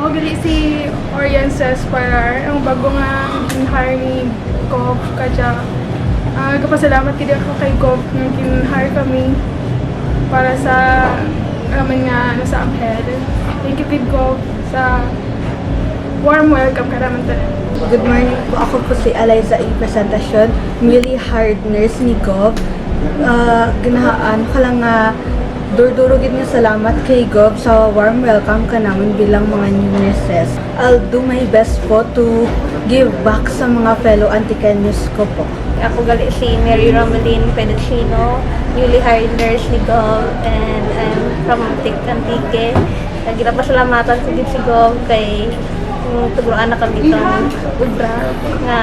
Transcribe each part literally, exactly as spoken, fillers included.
Gali si Orion Cesparar, ang bag-o nga gin-hire ni Gov kadya. Ah, nagapasalamat gid ako kay Gov nga gin-hire kami para sa amun nga, ano, sa Anghel. Thank you gid, Gov, sa warm welcome kanamun tanan. Good morning po. Ako po si Eliza E. Presentacion, newly hired nurse ni Gov. Ah, ginahaan ko lang nga duro-duro gid nga salamat kay Gov sa warm welcome kanamun bilang mga new nurses. I'll do my best po to give back sa mga fellow Antiqueños ko po. Ako gali si Mary Romelin Pedicino, newly hired nurse ni Gov, and I'm from Antique, Antique. Ginapasalamatan ko gid si Gov kay, mm, tugroan na kami kang obra nga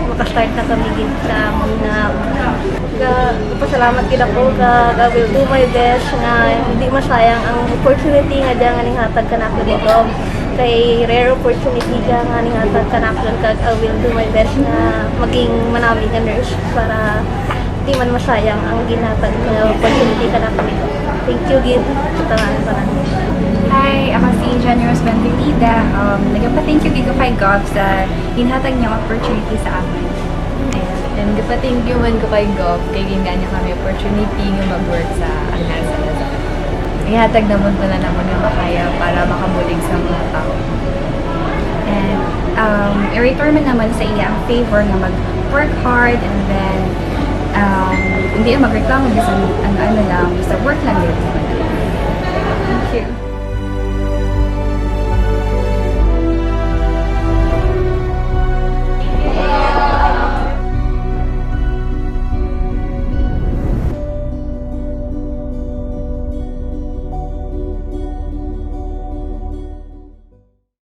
maka-start na kami gid sa mga obra. Ga-, gapasalamat gid ako kag I will do my best nga hindi masayang ang opportunity nga dya nga ginhatag kanakun ni Gov. Kay rare opportunity dya nga ginhatag kanakun kag I will do my best nga maging manami nga nurse para di man masayang ang ginhatag nga opportunity kanakun ni Gov. Thank you gid sa tanan-tanan. Hi, ako si Jenny Rose Benvenida. Um, nagapa-thank you gid ko kay Gov sa ginhatag niyang opportunity sa amun. Ayan. And gapa-thank you man ko kay Gov kay gin-dya niya kami opportunity nga mag-work sa Anghel Salazar. Ihatag namun tana namun nga makaya para makabulig sa mga tawo. And, um, i-return man namun sa iya ang favor nga mag-work hard and then, um, hindi na magreklamo, bisan ano-ano lang, basta work lang gid. Thank you.